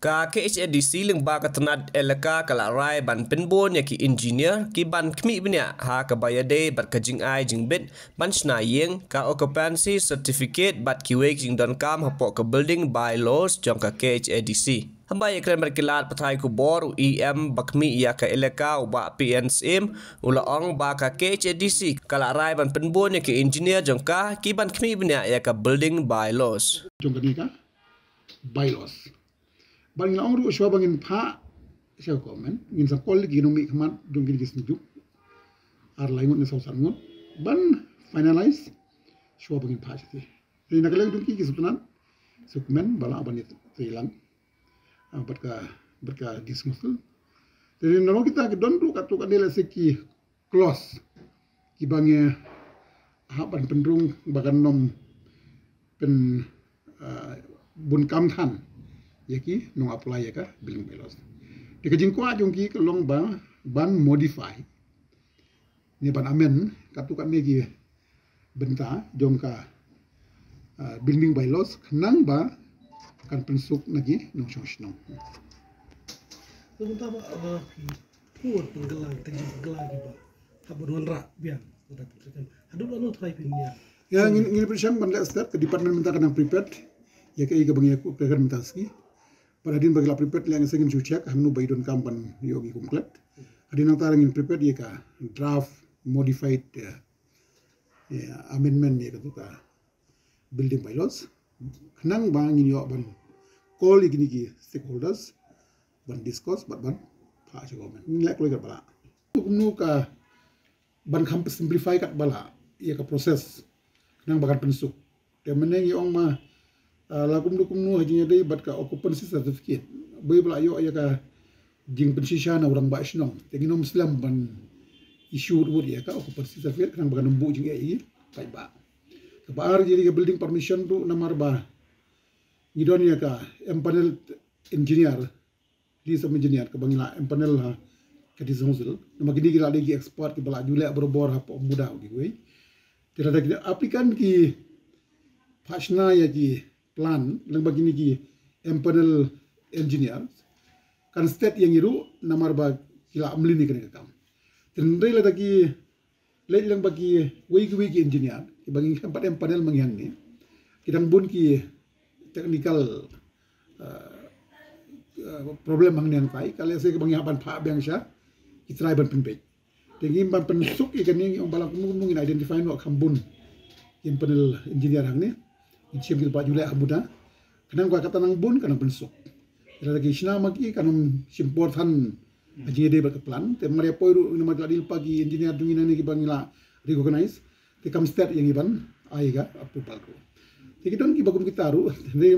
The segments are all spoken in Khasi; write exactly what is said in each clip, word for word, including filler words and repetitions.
Ka K H A D C lyngba ka tnat elaka ka la rai ban pynbun ïa ki engineer ki ban khmih bniah ha kaba ïadei bad ka jingai jingbit ban shna ïing, ka occupancy certificate bad kiwei ki jingdonkam hapoh ka building bylaws jong ka K H A D C. Haba ïakren bad ki lad pathai khubor, u E M ba khmih ïa ka elaka, u Bah P N Syiem, u la ong ba ka K H A D C ka la rai ban pynbun ïa ki engineer jong ka ki ban khmih bniah ïa ka building bylaws. Jong kane ka bylaws. Bad ngi la ong ruh shuwa ba ngin phah sha ka government, ngin sa call ki nongmihkhmat jong kine ki synjuk ar lai ngut ne saw san ngut ban finalize shuwa ba ngin phah shatei. Te na ka liang jong ki, ki sngewtynnat, sngewkmen ba lah ban ïatrei lang, ah, bad ka, bad ka District Council. Te nalor kita ki don ruh katto katne lehse ki clause kiba ngi hap ban pynrung ba kan nym pyn, ah, bun kam than ïa ki nong apply ïa ka building bylaws. Te ka jingkwah jong ki ka long ba ban modify ne ban amend katto katne ki bynta jong ka, ah, building bylaws khnang ba kan pynsuk na ki nongshong shnong. Te mynta ba, ah, pur pynkylla, te jingpynkylla kiba hap ban wanrah biang. Haduh lano trai pynïa. Ya, ngin, ngin pynshang ban leh step, ka department mynta ka dang prepared ïa kaei kaba ngi ïakren mynta ka sngi. Bad hadien ba ki la prepared leh, ngin sa ngin shu check hangno ba i donkam ban ïoh ki kum klet. Hadien nangta ngin prepared ïa ka draft modified, eh, ïa amendment ïa katu ka building bylaws. Khnang ba ngin ïoh ban call ïa kine ki stakeholders ban discuss bad ban phah sha government. Ngin leh kloi katba lah. Kumno ka ban kham simplify katba lah ïa ka process khnang ba kan pynsuk. Te mynne ngi ong ma, ah, la kumno kumno ha jingïadei bad ka occupancy certificate. Bad ba la ïoh ïa ka jingpynshisha na u rangbah shnong. Te ngin ym slem ban issue wut wut ïa ka occupancy certificate khnang ba kan ym buh jingeh ïa ki paidbah. Kaba ar, ïa ka building permission ruh namar ba ngi don ïa ka empanelled engineer, list of engineer kaba ngi la empanel ha ka District Council. Namar kine ki la dei ki expert kiba la ju leh barabor hapoh MUDA kiwei. Te lada ki applicant ki phah shna ïa ki plan lyngba kine ki empanel engineer, kan stet ïa ngi ruh namar ba ki la mlien ïa kane ka kam. Te hynrei lada ki leit lyngba kiwei kiwei ki engineer kiba ngi khlem pat empanel ma ngi hangne, ki dang bun ki technical, uh, uh, problem hangne hangtai, ka lehse kaba ngi hap ban phah biang sha ki trai ban pynbeit. Te ngim ban pynsuk ïa kane, ngi ong ba la kumno kumno ngin identify noh kham bun ki empanel engineer hangne. Ngin shim ki ba ju leh ha MUDA. Khnang ba kata nang bun ka nang pynsuk. Lada ki shna ma ki kan ym shim por than ha jingïadei bad ka plan. Te mar ïa poi ruh namar ki la dei lypa ki engineer jong ngi nangne kiba ngi la recognize. Te kam stet ïa ngi ban ai ka approval ruh. Te ki don kiba kum kita ruh. Te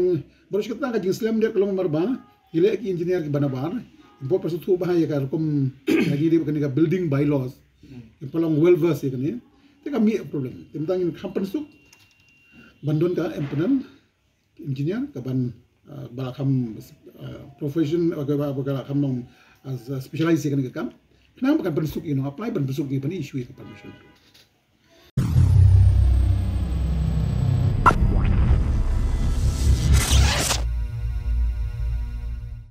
baroh shi katta ka jingslem dep ka long namar ba ki leh ki engineer kiba nabar. Bad pynshai thuh bha ïa ka rukom ïa ngi dei ba kane ka building bylaws. Ki ba long well versed ïa kane. Te ka mih problem. Te mynta ngin kham pynsuk ban don ka empanel engineer ka ban, uh, ba la kham, uh, profession, uh, ka ba, ba la kham long, uh, specialize ïa kane ka kam. Khnang ba kan pynsuk ïa nong apply, ban pynsuk ïa ban issue ïa ka permission.